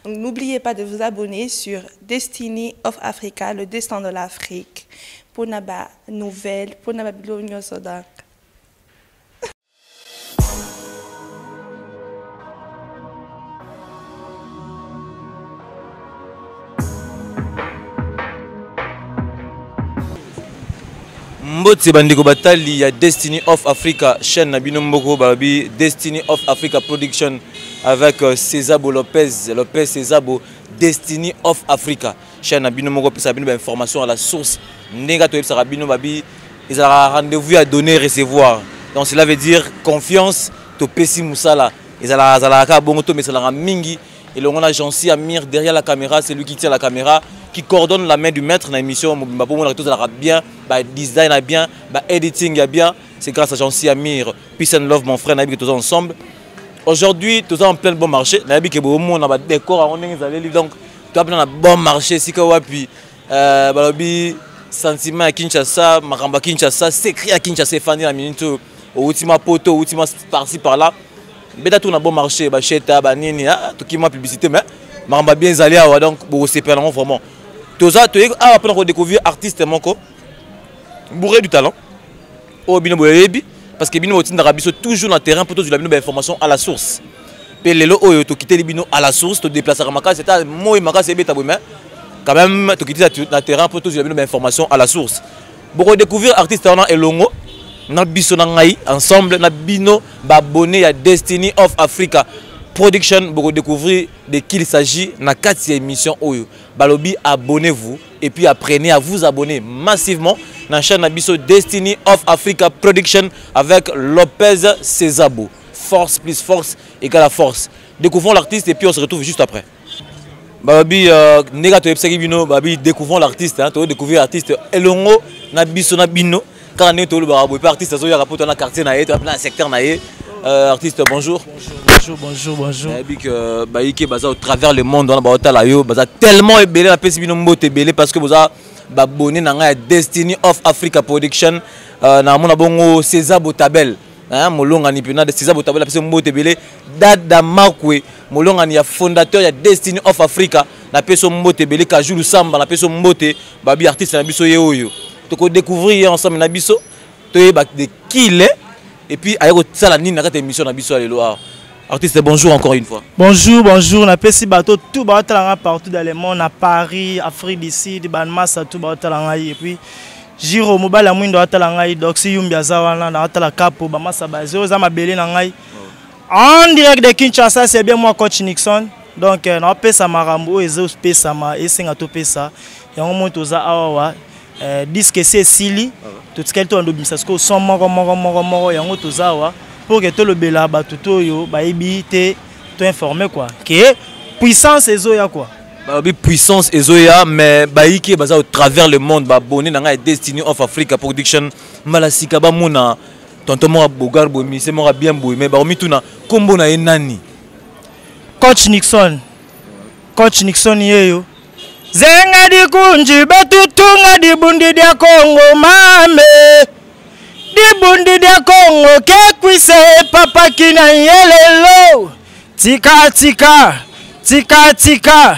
Donc n'oubliez pas de vous abonner sur Destiny of Africa, le destin de l'Afrique. Pour na ba nouvelle, pour na ba biloko nyonso donc. Mbote bandeko batali ya Destiny of Africa chaîne na bino mboko balobi Destiny of Africa Production avec euh, Cesabo Lopez Lopez Cesabo Destiny of Africa chaîne na bino moko pesa bino ba information à la source ndenge toyebisaka bino babi ezalaka rendez-vous ya donner recevoir donc cela veut dire confiance topesi mosala ezalaka azalaka kaka bongo tomesalaka mingi elongo na Jancy Amir derrière la caméra c'est lui qui tient la caméra qui coordonne la main du maître na émission mobimba po monaka tozalaka bien ba design ya bien ba editing ya bien c'est grâce à Jancy Amir peace and love mon frère nayebi ke toza ensemble aujourd'hui toza en plein bon marché nayebi ke bomona ba décor yango ndenge ezaleli donc toza mpena na bon marché esika wapi euh, balobi sentiment ya kinshasa makambo ya kinshasa secret ya kinshasa efandi na minute oyo owuti ma poto owuti ma par-ci par-là beta tour na bon marché bacheta banini ah, tokima publicité mais makambo ya bien ezali awa donc bokosepela nango vraiment toza toyei awa mpona kodécouvrir artiste moko bourré du talent oyo bino boyebi parce que bino botindaka biso toujours na terrain mpo tozwela bino bainformation à la source mpe lelo oyo tokiteli bino à la source todeplasaka makasi ata moi makasi ebeta boye mais quand même tokiti na terrain mpo tozwela bino bainformation à la source bokodécouvrir artiste wana elongo na biso na ngai ensemble na bino baabonné ya destiny of africa production bokodécouvrir de qui il s'agit na kati ya émission oyo balobi abonnez-vous et puis apprenez à vous abonner massivement na chaîne na biso Destiny of Africa Production avec Lopez Cesabo. Force plus force égale à force. Découvrons l'artiste et puis on se retrouve juste après. Babi euh, ndenge toyebisaki bino babi découvrons l'artiste hein, découvrir l'artiste elongo na biso na bino kaka ndenge tolobaka boye mpe artiste azoyaka mpo na quartier na ye to na secteur na ye euh, artiste bonjour bonjour bonjour bonjour nayebi que bayike baza au travers le monde wana baotala yo baza tellement ebele napesi bino mbote ebele parce que boza babonne na ngai ya destiny of africa production euh, namona bongo césar botabel molongani mpena césar botabel apesi mbote ebele dada makwe molongani ya fondateur ya destiny of africa napesi mbote ebele kajulu samba napesi mbote babi artiste na biso ye oyo toko découvrir ye ensemble na biso toyeba de qui il est et puis aye kosala nini na kati ya émission na biso ya lelo awa artiste bonjour encore une fois bonjour bonjour napesi bato tout baotala nga partout dans le monde na paris afrique du sud banmasa tout baotala ngai et puis jiro mobali ya mwindo atala ngai doxi yumbi aza wana naotala kapo bamasa baze oyo eza mabele na ngai en direct de kinshasa c'est bien moi coach nixon donc euh, naopesa makambo oyo ezopesama esenga topesa yango moi toza awawa euh, disque esi esili totikali tobanda obimisa sikoyo son moko moko moko moko yango toza awa pour ke tolobela bato to oyo bayebi te toinforme quoi ke puissance ezoya quoi balobi puissance ezoya mais bayiki baza au travers le monde babone na ngai destiny of africa production mbala sika bamona tonton moko bogar boye mise moko bien boye mais bakomituna nkombo na ye nani coach nixon coach nixon yeyo zenga dikunji betutunga dibundi dia kongo mame dibundi dia kongo kekwise papa kina yelelo tika tika tika tika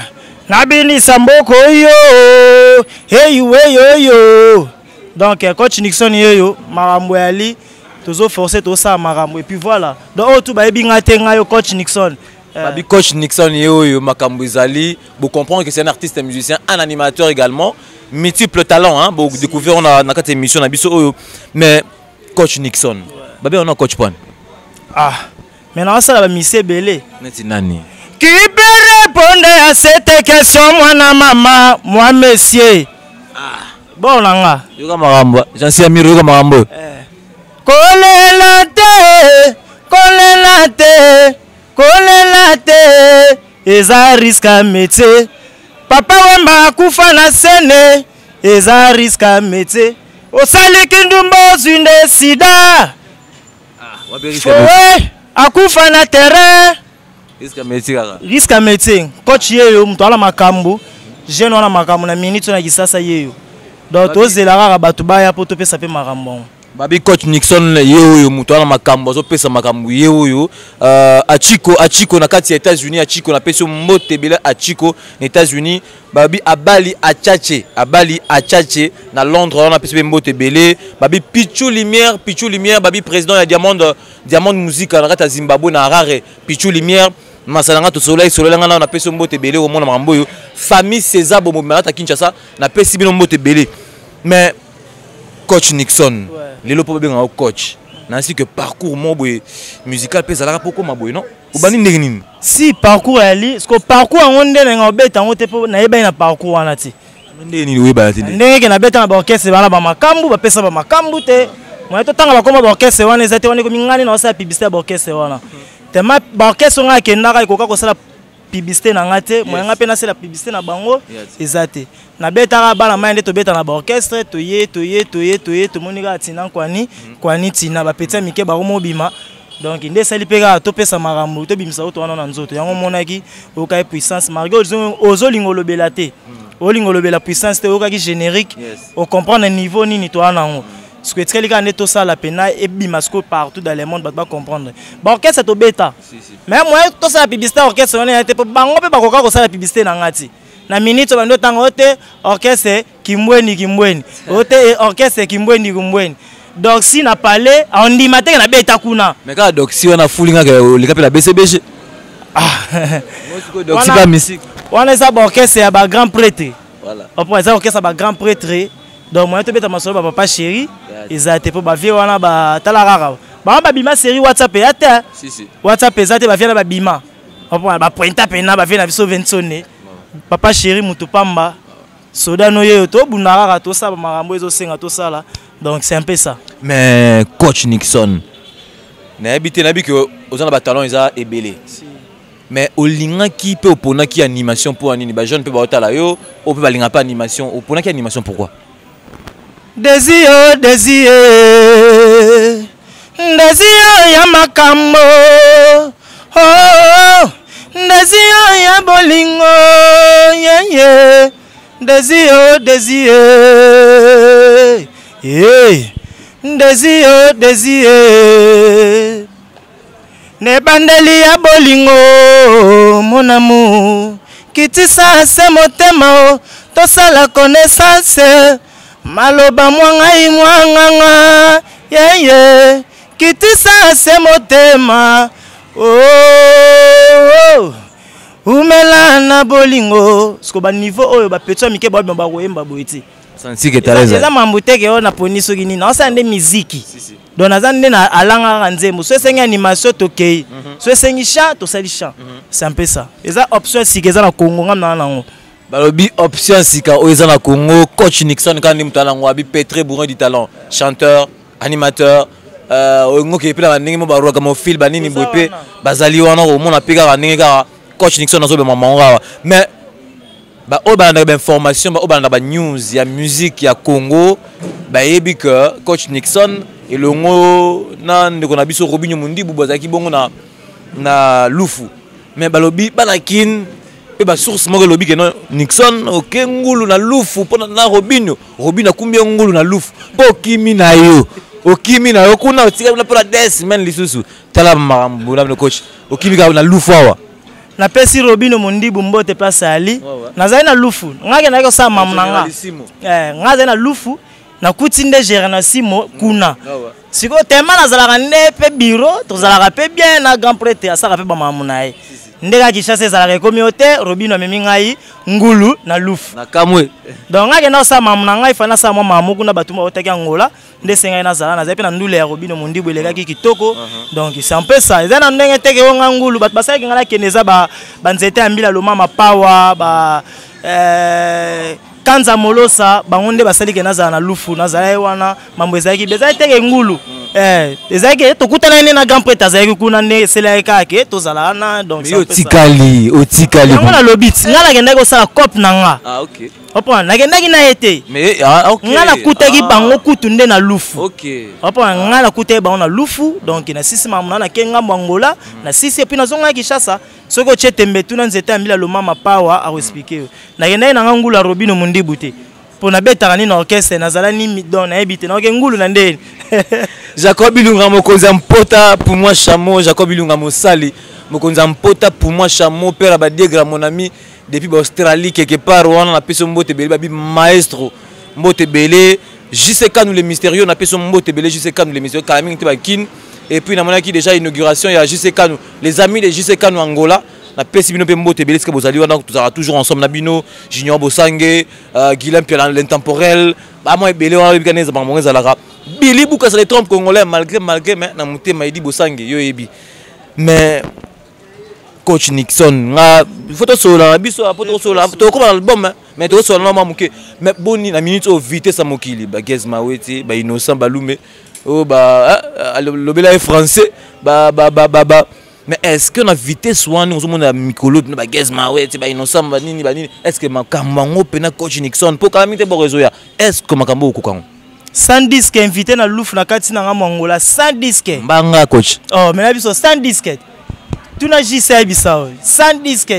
nabinisa mboko yo eyueyoyo donc eh, coach nixon yeyo makambo yali tozo forcer tosala makambo et puis voilà donc oyo tu bayebi ngai te ngai yo coach nixon eh. babi coach nixon ye oyo makambo ezali bocomprendre que c'est un artiste un musicien un animateur également multiple talent hein, bodécouvrir na, na kati ya émission na biso oyo mais coach nixon ouais. babi wana coach pone ah mais naosala bamisi ebele neti nani qui peut répondre à cette question mwana mama moi monsieur ah. bon na nga yoka makambo jansi ya miro yoka makambo eh. kolela te kolela te kolela te eza risque ya métier papa wemba akufa na sene eza risque ya métier osali kindumba ozwi nde sida Foe akufa na terrain. Risque ya métier kaka. Risque ya métier. Coach yeyo moto ala makambo. Jeune wana makambo na minute na kisasa yeyo. Donc tozela kaka bato baya mpo topesa mpe makambo yango. Babi coach Nixon ye oyo moto wana makambo azopesa makambo ye oyo Achiko, Achiko na kati ya États-Unis. Achiko, napesi yo mbote ebele. Achiko na États-Unis, babi abali achache, abali achache na Londres wana, napesi mpe mbote ebele. Babi Pichu Lumière, Pichu Lumière, babi président ya Diamond, Diamond Musica na kati ya Zimbabwe, na Harare. Pichu Lumière, masala nga tosololaki, solola nga nao, napesi yo mbote ebele. Omona makambo oyo, famille César Bomobima na kati ya Kinshasa, napesi bino mbote ebele. Mais coach Nixon, lelo mpo babengaka coach, nasi que parcours mo boye musical mpe ezalaka mpo koma boye, non? Obandi ndenge nini? Si, parcours yali parce que parcours yango nde nanga obeta yango te, mpo nayebani na parcours wana te. Ndenge nini oyebana te? Ndenge ke nabeta na baorchestre wana, bamakambu bapesa bamakambu te, moye totanga bakoma baorchestre wana eza te. Wana ekomi ngani na osala publicité ya baorchestre wana tema. Baorchestre nga akendaka ekoka kosala publicité na nga te, moye nga mpe nasala publicité na bango eza te. Nabetaka bana mai nde tobeta na baorchestre, toye toye toye toye, tomoni kaka ntina kwani kwani ntina bapeti ya mike bakomobima. Donc nde esali mpe kaka topesa makambo, tobimisa oyo towana na nzoto yango. Omonaki, oyokaki puissance malgré ozolinga olobela te, olinga olobela puissance te. Oyokaki générique, ocomprendre niveau nini toa nango. Siko etikali kaka nde tosala pena ebima sikoyo partout dans le monde, bato bacomprendre baorchestre tobeta. Mais moye tosala publicité orchestre wana ya te, mpo bango mpe bakoka kosala publicité na nga ti na minute. Bandi otanga oyo te, orchestre Kimbweni Kimbweni, oyo te, orchestre Kimbweni Kimbweni. Donc si na palais aondima teke nabeta kuna. Mais kaka Doxy wana afuli ngaka oleka mpe na BCBG. Doxy ba musique. Wana eza baorchestre ya bagrand prêtre. Opo eza orchestre ya bagrand prêtre, donc moyen tobeta masolo bapapa chéri eza te, mpo bavie wana batala kaka bango babima série WhatsApp eya te. WhatsApp eza te, bavie na babima bapointa mpena bavie na biso Vensone, papa chéri, motu pamba soda no yeyo, tobunda kaka, tosala makambo ezosenga tosala. Donc c'est un peu ça. Mais coach Nixon, nayebi te, nayebi ke oza na batalent eza ebele, mais olingaki mpe oponaki animation mpo ya nini? Bajeune mpe baotala yo, oyo mpe balingaka mpe animation, oponaki animation pourquoi? Désir, désir, désir ya makambo, oh, désir ya bolingo, yeah. Désir, désir, yeah. Désir, désir, nebandeli ya bolingo, mon amour, kitisa se motema o tosala connaissance, maloba mwa ngai mwa nganga yeye, kitisa se motema oh, umela na bolingo. Siko baniveau oyo bapetits ya mike babima bakoyemba boye te. Eza mambo teke oyo naponi soki nini, naosala nde miziki. Donc naza nde na alanga kaka nzembo. So esengi animation, tokei. So esengi chant, tosali chant. C'est un peu ça. Eza option ya sika eza na Congo, ngam naa nango. Balobi option ya sika oyo eza na Congo, coach Nixon kaka nde moto alango. Abi pétré bourrin du talent, chanteur, animateur, oyo mpe na bandenge mo barwaka mofile banini boye mpe bazali wana, komona mpe kaka ndenge kaka coach Nixon azobema mango awa. Mais baoyo balandaka bainformation, baoyo balandaka banews ya musique ya Congo, bayebi ke coach Nixon elongo na ndeko na biso Robinio Mundibu bazalaki bongo na Lufu. Mais balobi bana Kin mpe basource moko elobi ke no, Nixon oke ngulu na Lufu mpo na Robinio. Robinio akumbi yo ngulu na Lufu mpo okimi na yo, okimi na yo kuna, otikali kuna mpona 2 semaines lisusu. Tala makambo na bino, coach, okimi kaka na Lufu awa. Napesi Robino Mondibu mbote place ali. Nazali na Lufu, ngai kendaki kosala mamu na nga. Ngai azali na Lufu, nakuti nde Généralissimo kuna. Sikoyo tema nazalaka nde mpe bureau, tozalaka mpe bien na grand prêtre, asalaka mpe bamamu na ye nde kaka Kinshasa ezalaka. Ekomi yo te, Robino amemi ngai ngulu na Lufu. Na kamwe. Donc ngai kenda kosala mamu na ngai, fa nasala mwa mamu kuna. Bato baotaki Angola nde esengai nazala, nazali mpe na ndule ya Robino Mondibu, elekaki kitoko. Donc c'est un peu ça. Eza na ndenge teke oyo nga ngulu bato basalaki ngai nakende, eza banzete ya mbila lomama pawa ba Kanza Molosa, bango nde basali ke nazala na Lufu. Nazala ye wana, mambo ezalaki be, ezalaki teke ngulu, ezalaki tokutanaki nde na grand prêtre, azalaki kuna, nde eselaki kaka ke tozala wana. Donc otikali, otikali. Yango nalobi ti ngai nakendaki kosala cope na nga. Opo nakendaki na ye te, ngai nakutaki bango kutu nde na Lufu. Opo ngai nakutaki bango na Lufu, donc nasisi makambo na nake ngambo Angola, nasisi et puis nazongaki Kinshasa. Soki otie tembe, tuna nzete ya mbila lomama pawa, akoexpliquer yo. Nakendaki na nga ngulu ya Robino Mondibu te. Mpo nabetaka nini na orchestre, nazala nini, donc nayebi te, naoke ngulu na ndeni. Jacob Ilunga, mokonzi ya mpota, pour moi chameau. Jacob Ilunga mosali, mokonzi ya mpota, pour moi chameau, père ya badiegra, mon ami depuis baAustralie quelque part wana, napesi yo mbote ebele. Babi maestro, mbote ebele. JC Kanu le mystérieux, napesi yo mbote ebele. JC Kanu le mystérieux, kala mingi te bakine. Et puis namonaki déjà inauguration ya JC Kanu, les amis de JC Kanu Angola, napesi bino mpe mbote ebele esika bozali wana. Tozalaka toujours ensemble na bino, Junior Bosange, Guilhem Piala l'intemporel, bamwa ebele wana. Oyebika nde makambo ezalaka. Billy Bukasa le trompe congolais, malgré malgré, mais na motema Edi Bosange, yo oyebi. Mais coach Nixon, nga faut tosolola na biso, po tosolola, tokóma na album, mais tokosolola na mwa moke. Mais boni na minute oyo, vitesse ya mokili, bagaz Mawete, baInnocent Balume oyo balobela ye français ba, ba, ba, ba, ba. Mais est ce que na vitesse wana ozomona mikolo na bagaz Mawete, baInnocent, banini banini, est ce que makambo yango mpena, coach Nixon, mpo kala mingi te boko ezoya, est ce que makambo okoka yango? Sans disque, invité na lufu na kati na nga Mwangola sans disque. Mbanga, coach. Oh, mais na biso sans disque, tuna JC ayebisa oyo sans disque,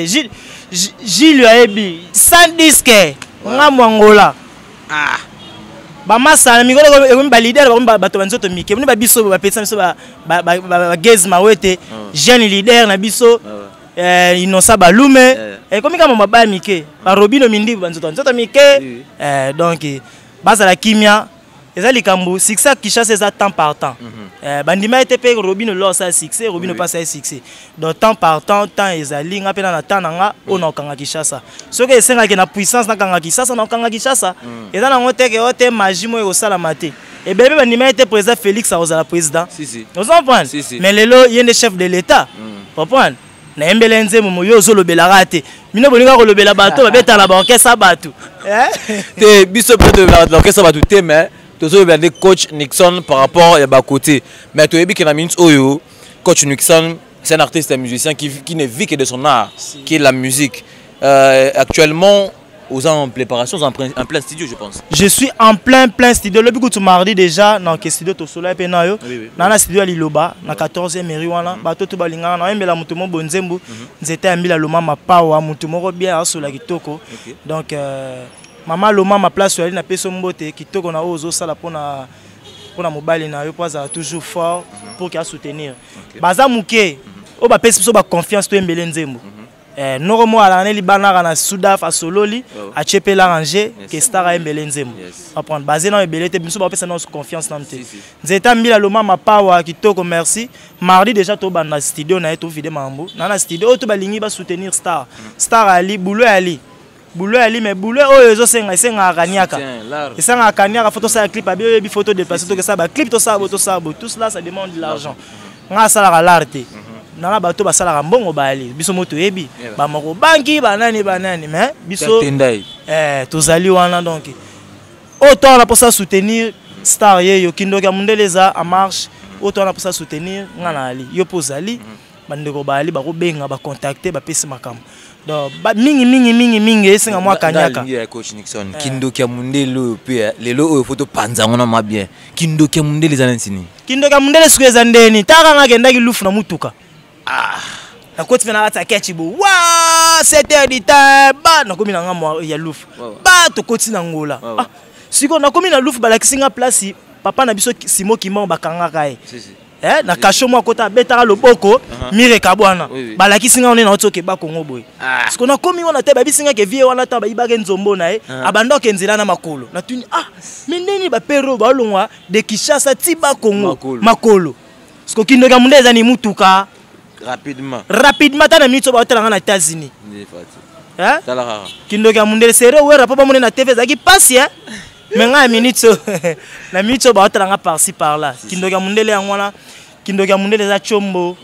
Gilles ayebi sans disque nga Mwangola. Ah, bamasala mikolo ekomi baleader, bakomi bato banzoto mike, boni babiso bapesa biso bagaz Mawete, jeune leader na biso, Innocent Balume, ekomi kama mabaya mike, barobino Mindibu, banzoto nzoto mike. Donc bazala kimia, eza likambo succès ya Kinshasa eza temps par temps. Bandima ete mpe Robino lo asala succès, Robino mpe asala succès, donc temps par temps, temps ezali. Nga mpe na temps na nga oyo nakokanga Kinshasa, soki esengaki na puissance nakanga Kinshasa, nakokanga Kinshasa. Eza nango teke oyo te, magie moko ekosalama te. Ebele mpe bandima ete président Félix akozala président, ozo comprendre? Mais lelo ye nde chef de l'État, comprendre? Nayembela nzembo mo yo ozolobelaka te, bino bolingaka kolobela bato babetala baorchestre bato. Te, biso mpe tolobelaka orchestre bato te, mais tozolobela nde coach Nixon par rapport ya bakote. Mais toyebi ke na minute oyo, coach Nixon, c'est un artiste, un musicien qui ne vit que de son art, si, qui est la musique. Actuellement aux en préparation, en plein studio, je pense. Je suis en plein plein studio. Lobi kutu mardi déjà dans ke studio to sola pe na yo. Na na studio ya Liloba na 14e mairie wana, bato to balingana na yembela mutu mo bonzembo, nzete ya mbila loma mapawa, mutu moko bien asola kitoko. Donc mama Loma, ma place oyali, na peso mbote kitoko na oyo ozosala mpona mobali na yo, mpo azala toujours fort pour ke asoutenir. Baza moke oyo bapesi biso baconfiance, toyembele nzembo. Noko moko alaka ne libanaka na Sudaf, asololi, atie mpe l'arranger ke star ayembele nzembo, comprendre? Baze nano ebele te, biso bapesa nano confiance nano te. Nzeta mbila loma mapawa kitoko, merci. Mardi déjà tobanda studio na ye, tovide makambo na studio oyo to balingi basoutenir star. Star ali boulot, ali boulot, ali mais boulot oyo ezosenga, esengaka kaniaka, esengaka kaniaka. Faut tosala clip, abi oyebi, faut todéplacer, tokesala baclip, tosala bo, tosala bo, tout cela, ça demande de l'argent. Nga asalaka l'art te, nana bato basalaka mbongo bayali, biso mo toyebi bamoko banki banani banani, mais biso tozali wana. Donc oyo to wana mposa soutenir star ye yo, kindoki ya mondele eza en marche. Oyo to wana mposa soutenir, nga na ali, yo mpo ozali, bandeko bayali, bakobenga, bacontacte, bapesi makambo. Donc mingi mingi mingi mingi esenga mwa kanyaka. Ya coach Nixon, kindoki ya mondele oyo mpe lelo oyo fo topanza yango na mwa bien. Kindoki ya mondele eza neti nini? Kindoki ya mondele sikoyo eza ndeni? Taka nga akendaki lufu na mutuka, nakoti mpe na kati ya kechi bo wa 7 heures du temps, ba nakomi na ngambo ya lufu, ba tokoti na Ngola. Ah, sikoyo nakomi na lufu, balakisi nga place papa na biso Simo Kimbangu bakangaka ye na kasho moko, akota, abetaka loboko, mire kabwana. Balakisi nga wana, nauti okeba Kongo boye. Siko nakomi wana te, bayebisi nga ke vie wana ta bayibaki nzombo na ye, abanda oke nzela na makolo. Natuni: ah, me ndeni bapere oyo balongwa de Kinshasa ti Bakongo makolo? Siko kindoki ya munde eza ni mutuka. Rapidement. Rapidement, ta na minute oyo baotalanga na États-Unis. Kindoki ya mundele sere wera mpo bamone na TV ezalaki pasi, mais ngai ya minute oyo, na minute oyo baotalanga par-ci par là. Kindoki ya mundele yango wana, kindoki ya mundele eza tiombo,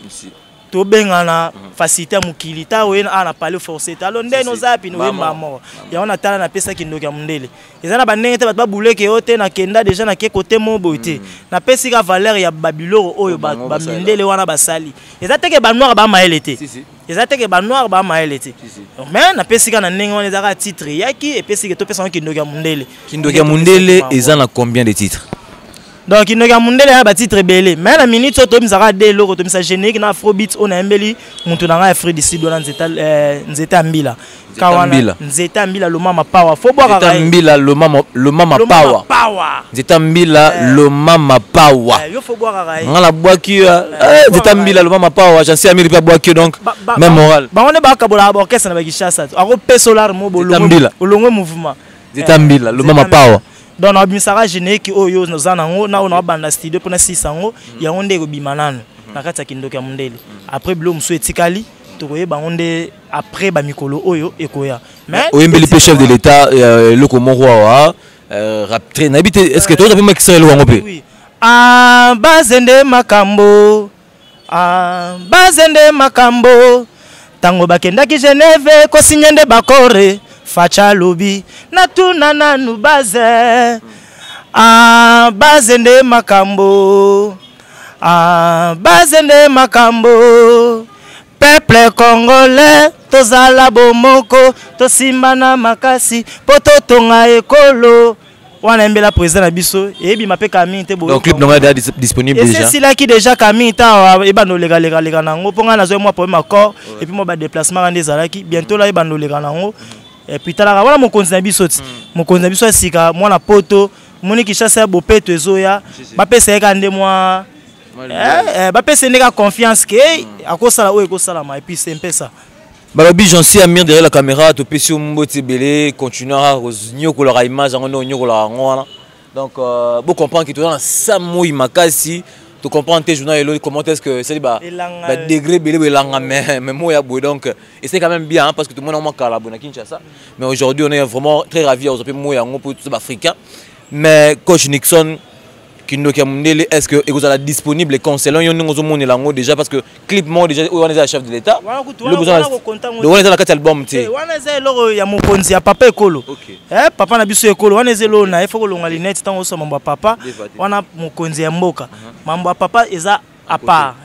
tobengana facilité ya mokili ta oye a na parler forcé te. Alo ndeni oza api, oyemba moko yango natala, napesa kindoki ya mondele. Eza na bandenge te, bato babuleke yo te. Nakenda déjà, nake kote mo boye te, napesi ka valeur ya babiloko oyo bamindele wana basali. Eza teke banoir bamayele te, eza teke banoir bamayele te, mais napesi ka na ndenge wana. Ezaka titre eyaki, epesi ke topesa ngo kindoki ya mondele. Kindoki ya mondele eza na combien de titres? Donc kindoki ya mundele ya batitre ebele, mais na minute oyo toyemisaka de eloko, tobimisa générique na afrobeat oyo nayembeli moto na ngai Afrique du Sud wana, nzete ya mbila. Ka wana nzete ya mbila lomama power, fo bwakaka mbila lomama, lomama power, nzete mbila lomama power. Yo fo bwakaka ye. Nga nabwaki nzete mbila lomama power. Jansi Amiri mpe abwaki, donc même moral. Bango nde bakabolaka baorchestre na Bakishasa, akopesa olare mo bolongwe mouvement. Nzete mbila lomama power. Donc nabimisaka générique oyo oza nango na oyo naobanda studio mpona sisa yango. Yango nde ekobima nano na kati ya kindoki ya mondele. Après, bilo mosusu etikali, tokoyeba yango nde après bamikolo oyo ekoya. Mais oyembeli mpe chef de l'État eloko moko awa rap, nayebi te, est ce que toza mpe makisa eloko yango mpe? Ah, bazende makambo, ah, bazende makambo. Ntango bakendaki Geneve kosinya nde bakore, Facha alobi natuna nanu baze. Ah, baze nde makambo, ah, baze nde makambo. Peuple congolais, tozala bomoko, tosimbana makasi mpo totonga ekolo. Wana yembela président na biso, eyebima mpe kaka mingi te. Donc clip nango déjà disponible déjà? Esilaki déjà kaka mingi ta, ebanda olekalekaleka nango mpo ngai nazwa mwa problème accord et puis mwa badéplacement nga nde ezalaki. Bientôt la ebanda oleka nango. Et puis talaka wana mokonzi na biso ti, mokonzi na biso ya sika, mwana poto moni Kinshasa ya bopeto ezoya, bapesa ye kaka nde mwa bapesa ye nde kaka confiance ke akosala oyo ekosalama. Et puis c'est un peu ça. Balobi Jansi Amir derrière la caméra, topesi yo mbote ebele. Continuera konyokolaka image yango nde onyokolaka yango wana. Donc bocomprendre ke toza na sa moi makasi, tocomprendre te journal elo comment est ce que esali badegré ebele boye elanga, mais moi ya boye. Donc et c'est quand même bien, hein, parce que tout le monde a kala boye na Kinshasa, mais aujourd'hui on est vraiment très ravis ya kozwa mpe moi yango mpo toza baafricain. Mais coach Nixon, kindoki ya mondele, est ce que ekozala disponible selon yo ndenge ozomonela yango déjà? Parce que clip moko déjà oyo wana eza ya chef de l'État, wana eza na kati ya album te. Wana eza eloko ya mokonzi ya papa ekolo, papa na biso ekolo. Wana eza eloko na ye, fo kolonga lunette ntango osoma mambo ya papa wana, mokonzi ya mboka. Mambo ya papa eza à part.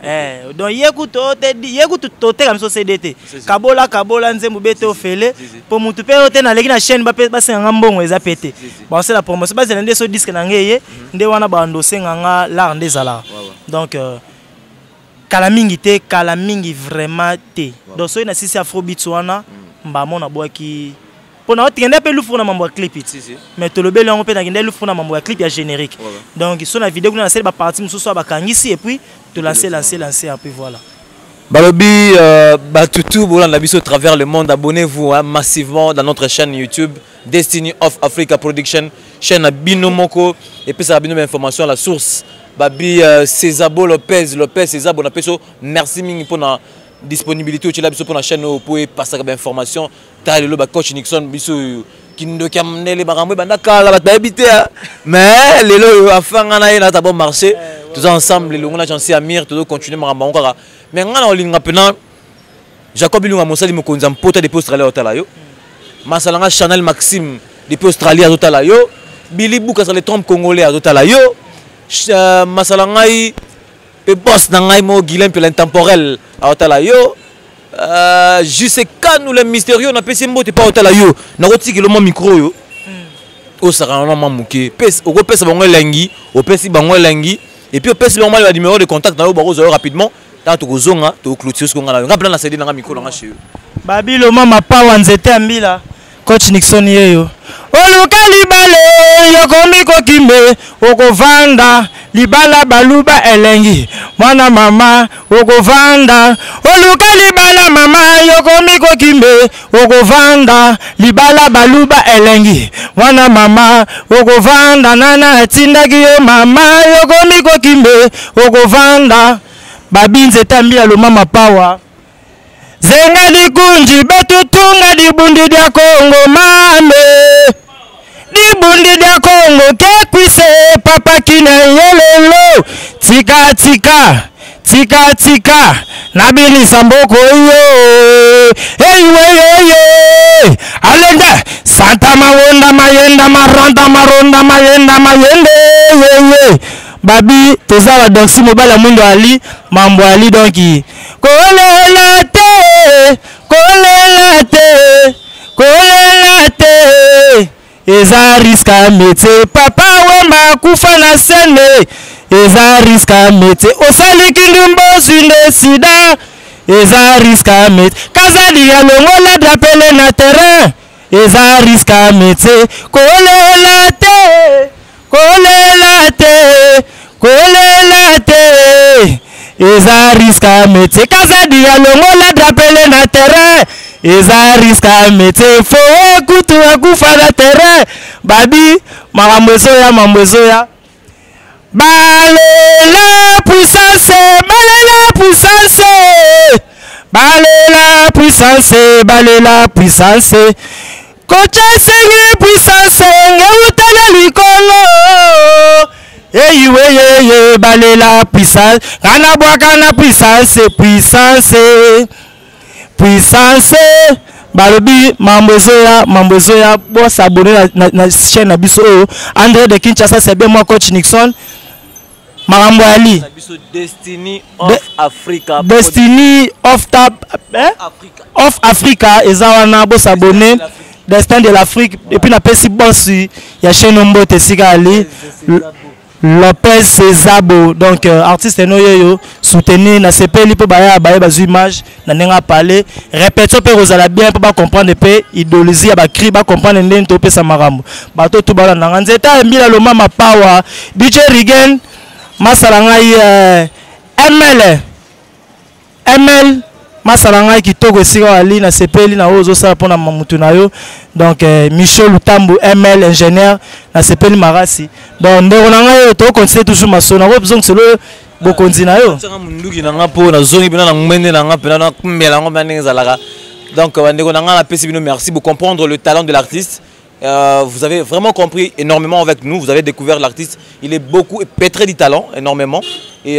Donc ye kutu ye kutu toteka biso CD te. Kabola kabola nzembo bete ofele mpo mutu mpe oyo te naleki na chaîne basenganga mbongo eza pe te. Basala promotion, bazela nde so disque na ngai ye nde wana bando osenganga l'art nde ezalaka. Donc kala mingi te, kala mingi vraiment te. Donc soki nasisi afrobeat wana, mbamo nabwaki mpo na otikende mpe lufu na mambo ya clip. Mais tolobeli yango mpe, nakende lufu na mambo ya clip ya générique. Donc so na video kuna nasali baparti mosusu oyo bakangisi et puis tolance lance lance un peu, voilà. Balobi batutu bolanda biso à travers le monde, abonnez-vous, hein, massivement dans notre chaîne YouTube Destiny of Africa Production, chaîne na bino moko epesaka bino bainformation à la source. Babi Césabo Lopez, Lopez Césabo, na peso merci mingi mpona disponibilité otiela biso mpona chaîne oyo po epasaka bainformation. Tala lelo bacoach Nixon biso oyo kindoki ya mondele, makambo ebanda kala, bato bayebi te, mais lelo oyo afanga na ye na ata bon marché. Toza ensemble elongo na Jansi Amir, tozocontinue makambo yango kaka. Mais ngai na olinga mpena Jacob Ilunga, mosali mokonzi ya mpota depuis Australie, azotala yo. Masala nga Chanel Maxime depuis Australie azotala yo. Billy Bukasa, le trompe congolais, azotala yo. Masala ngai mpe boss na ngai mo Guilain mpe l'intemporel azotala yo. JC Kanu le mystérieux, napesi mbote mpe azotala yo. Nakotikela mwa micro oyo osakana na mwa moke, okopesa bango elengi, opesi bango elengi et puis opesi bango mali banuméro de contact na yo, bakozwa yo rapidement. Ntango tokozonga, tokoclôture soki nga na yo, nga mpena na sedi nanga micro nanga chez yo. Babiloma mapawa, nzete ya mbila, coach Nixon yeyo. Oluka libala, yokomi kokimbe, okovanda libala baluba elengi. Mwana mama, okovanda, oluka libala mama, yokomi kokimbe, okovanda libala baluba elengi. Mwana mama, okovanda, nana atindaki yo mama, yokomi kokimbe, okovanda. Babi nzete ya mbila lomama pawa, zenga likunji betutunga libundi lya Kongo mame, libundi lya Kongo kekwise papa kina yelelo. Tika tika tika tika nabilisa mboko yo eyiweyeye alende santa mawonda mayenda maranda maronda mayenda mayende yeye. Babi toza badoxi mobali ya mwindo ali mambo ali. Donc kolela te, kolela te, kolela te. Eza risque ya métier. Papa Wemba akufa na scène, eza risque ya métier. Osali kindumba, ozwi nde sida, eza risque ya métier. Kazadi alongola drapeau na terrain, eza risque ya métier. Kolela te, kolela te, kolela te, eza risque ya métier. Kazadi alongola drapeau na terrain, eza risque ya métier. Fo kutu akufa na terrain. Babi makambo ezoya, mambo ezoya. Balela puissance, balela puissance, balela puissance, balela puissance. Kocha esengi puissance ngeutala likolo. Eyiweyeye, balela puissance, kana bwaka na puissance, puissance, puissance. Balobi mambo ezoya, mambo ezoya. Bos'abonner na chaîne na biso oyo, André de Kinshasa. C'est bien moi, coach Nixon. Makambo ali. Na biso Destiny of Africa. Destiny of Tab, eh? Africa. Of Africa eza wana. Bos'abonner, Destin de l'Afrique. Et puis napesi boss ya chaîne mbote esika ali, Lopez Cezabo. Donc artiste no yeyo, soutenir. Na sepeli mpo baya baye bazwi image na ndenge apale. Répétition mpe kozala bien mpo bacomprendre mpe idéologie ya bacri, bacomprendre ndenge topesa makambo. Bato tu balandanga nzeta ya mbila lomama power, DJ Rigen masala ngai, ML ML masala ngai kitoko esika wali. Nasepeli na oyo ozosala mpona mutu na yo. Donc Michel Lutambu, ML ingénieur, nasepeli makasi. Donc ndeko na ngai oyo, tokontinue toujours masolo nakozongiselo bokonzi na yo. Tianga munduki na nga mpo nazongi mpena na ngwende na nga, mpena nakumbela yango mpena ndenge ezalaka. Donc bandeko na nga, napesi bino merci pour comprendre le talent de l'artiste. Vous avez vraiment compris énormément avec nous. Vous avez découvert l'artiste. Il est beaucoup pétré du talent, énormément. Et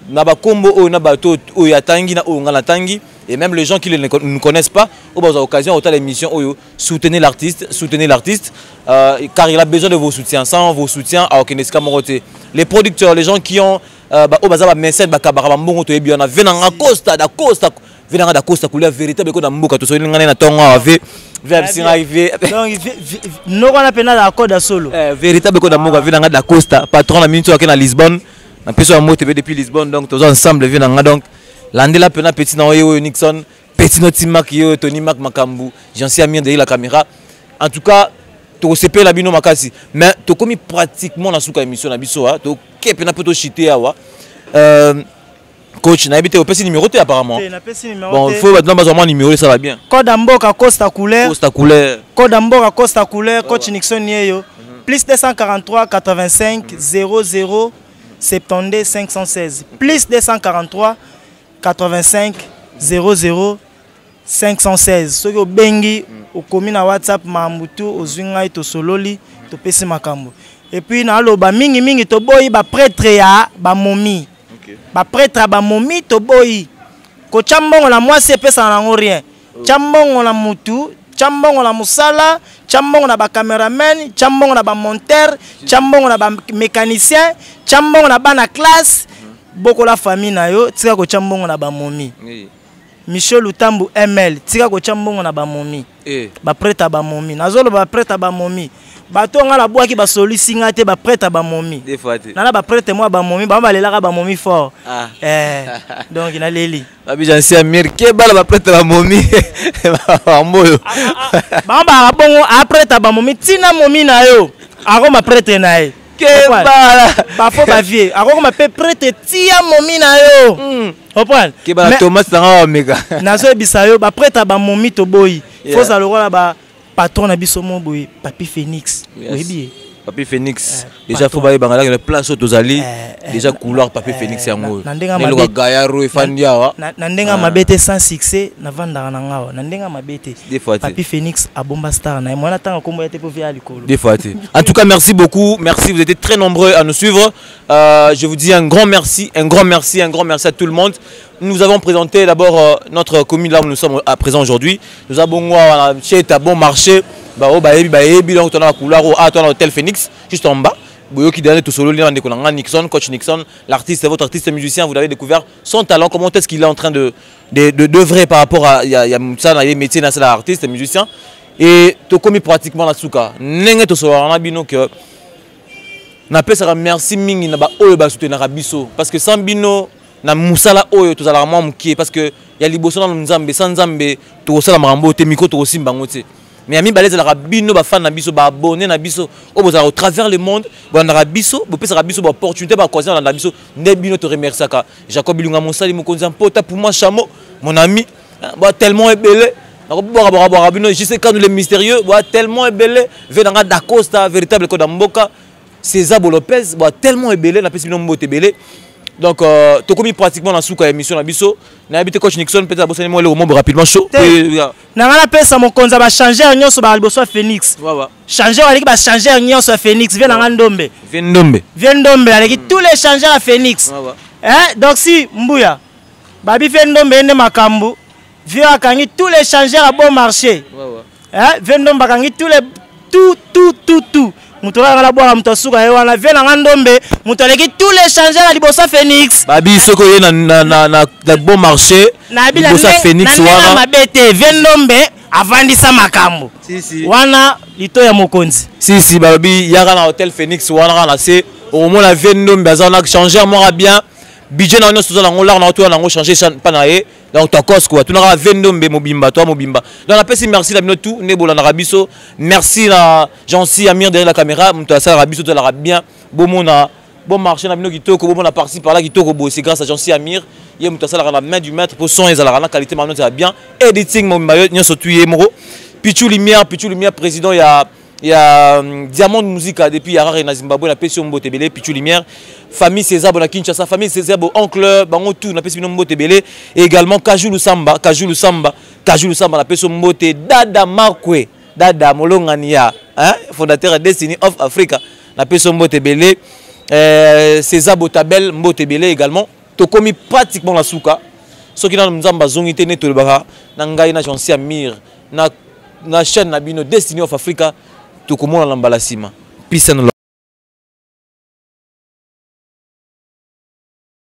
na bakombo oyo, na bato oyo atangi, na oyo nga natangi, et même les gens qui ne nous connaissent pas, oyo bazwa occasion otala émission oyo, soutenez l'artiste, soutenez l'artiste, car il a besoin de vos soutiens. Sans vos soutiens akokende esika moko te. Les producteurs, les gens qui ont oyo baza bamécène, bakabaka bambongo, toyebi wana. Ve nanga Costa da Costa, ve nanga da Costa kolia véritable eko na mboka. Tosoli nga na ntongo awa, ve ve abisi ngai ve. Donc noko wana mpena na code ya solo. Véritable eko na mboka. Ve nanga da Costa, patron na miniti oyo ake na Lisbonne, napesi oyo mbote mpe depuis Lisbonne. Donc toza ensemble, ve na nga. Donc landela mpena petit na oye oyo Nixon, petit no Timak ye oyo, Tony Mak Makambu, Jansi Amir derrière la caméra. En tout cas tokosepela bino makasi, mais tokomi pratiquement na suka émission na biso. Toke mpena mpe toshite awa. Coach, nayebi te, opesi numéro te apparemment. Napesi numéro. Bon, faut bato bazwa mwa numéro, esala bien. Code ya mboka, Costa Couleur. Costa Couleur. Code ya mboka, Costa Couleur, coach Nixon yeyo, plus 243 85 00 72 516, plus 243 85 00 516. Soki obengi, okomi na WhatsApp, makambo tu ozwi ngai, tosololi, topesi makambo. Et puis naloba mingimingi, toboyi baprêtre ya bamomi. Baprêtre ya bamomi toboyi. Kotya mbongo na mwasi epesaka nango rien. Tya mbongo na mutu, tya mbongo na mosala, tya mbongo na bacameraman, tya mbongo na bamonteur, tya mbongo na bamécanicien, tya mbongo na bana classe, bokola famille na yo. Tika kotya mbongo na bamomi. Michel Lutambu ML, tika kotya mbongo na bamomi. Baprêtre ya bamomi, nazoloba baprêtre ya bamomi. Bato nga nabwaki, basolisi nga te. Baprêtre ya bamomi nana, baprêtre mwa bamomi, bango balelaka bamomi fort. Donc naleli. Babijansi Amir, kebala baprêtre bamomi bamboyo. Bango baka bongo, aprêtre ya bamomi, ntina momi na yo akoma prêtre na ye. Kebala. Bafo bavie akokoma mpe prêtre, tia momi na yo, comprendre. Kebala tomate nanga bameka. Nazoyebisa yo, baprêtre ya bamomi toboyi. Fozala lokola bapatron na biso mo boye, Papi Phoenix. Oyebi ye. Papi Phoenix déjà, faut bayebanga laki na place oyo tozali déjà, couloir Papi Phoenix yango oyo. Na ndenge ya Eloko mabe. Gayaro efandi awa. Na ndenge ya mabe te, sans succès navandaka na ngawa na ndenge ya mabe te. Des fois te. Papi Phoenix abomba star na ye mwana, ntango kombo ya te mpo via likolo. Des fois te. En tout cas, merci beaucoup, merci, vous êtes très nombreux à nous suivre. Je vous dis un grand merci, un grand merci, un grand merci à tout le monde. Nous avons présenté d'abord notre commune, là où nous sommes à présent aujourd'hui. Nous avons chez bon marché, bah oh, bah bah donc on a la couloir ah, toi, l'hôtel Phoenix juste en bas. Boyoki dernier tout solo Nixon, coach Nixon, l'artiste, votre artiste musicien, vous avez découvert son talent, comment est-ce qu'il est en train de d'œuvrer par rapport à il y a ça dans les métiers dans l'artiste musicien. Et tokomi pratiquement na suka. Ndenge tosololaka na bino que napesaka merci mingi na baoyo basoutenaka biso, parce que sans bino na mosala oyo tozalaka mwa mokie, parce que ya liboso nano Nzambe. Sans Nzambe tokosala makambo oyo te, micro tokosimba yango te. Mais ya mibale ezalaka bino, bafans na biso, baabonnés na biso oyo bozalaka au travers le monde, bolandaka biso, bopesaka biso baopportunité, baoccasion balanda biso. Nde bino toremerciaka. Jacob Ilunga, mosali mokonzi ya mpota, pour moi chameau, mon ami, ba tellement ebele nakobwaka bino. Juste kanu le mystérieux, ba tellement ebele ve nanga Dacosta, véritable koda mboka, César Lopez, ba tellement ebele. Napesi bino mbote ebele. Donc tokomi pratiquement na suka ya émission na biso. Nayebi te, coach Nixon, peut-être abosani mwa eloko moko rapidement chaud. Na ngai napesa mokonzi ya bachangeur nyonso baka liboso ya Phoenix. Changeur aleki bachangeur nyonso ya Phoenix, vie na nga Ndombe. Vie Ndombe. Vie Ndombe aleki tous les changeurs ya Phoenix. Eh, donc si mbuya babi vie Ndombe ye nde makambo. Vie akangi tous les changeurs à bon marché. Eh, vie Ndombe akangi tous les, tout, tout, tout, tout. Moto kaka nabwaka moto asuka ye wana, vie na nga Ndombe, moto aleki tous les changeurs ya liboso ya Phoenix. Babi soki oye na bon marché, liboso ya Phoenix wana. Mabe te, vie Ndombe avandisa makambo wana, lito ya mokonzi. Si si, balobi yaka na hôtel Phoenix wana, kaka na se okomona vie Ndombe aza wana, changeur moko bien. Budget na nyonso toza nango, lar na toya nango changer mpa na ye. Donc tokos quoi, tunaka vie Ndombe mobimba, toa mobimba. Donc napesi merci na bino tout nde bolandaka biso. Merci na Jansi Amir derrière la caméra, moto asalaka biso tozalaka bien. Bomona bon marché na bino kitoko, bomona par-ci par là kitoko boye, c'est grâce à Jansi Amir. Ye moto asalaka na main du maître po son ezalaka na qualité, mano ezala bien, editing mobimba nyonso tu ye moko. Pichu Lumière, Pichu Lumière, président ya Diamond Musica depuis Harare na Zimbabwe, napesi yo mbote ebele. Pichu Lumière, famille César na Kinshasa, famille César, oncle bango tout, napesi bino mbote ebele. Et également Kaju Lusamba, Kaju Lusamba, Kaju Lusamba, napesi yo mbote. Dada Markwe, Dada Molongani ya, hein, fondateur ya Destiny of Africa, napesi yo mbote ebele. César Botabel, mbote ebele également. Tokomi pratiquement na suka. Soki nano Nzambe azongi te, nde tolobaka na ngai na Jansi Amir na chaîne na bino Destiny of Africa, tokomona na mbala nsima. Peace and love.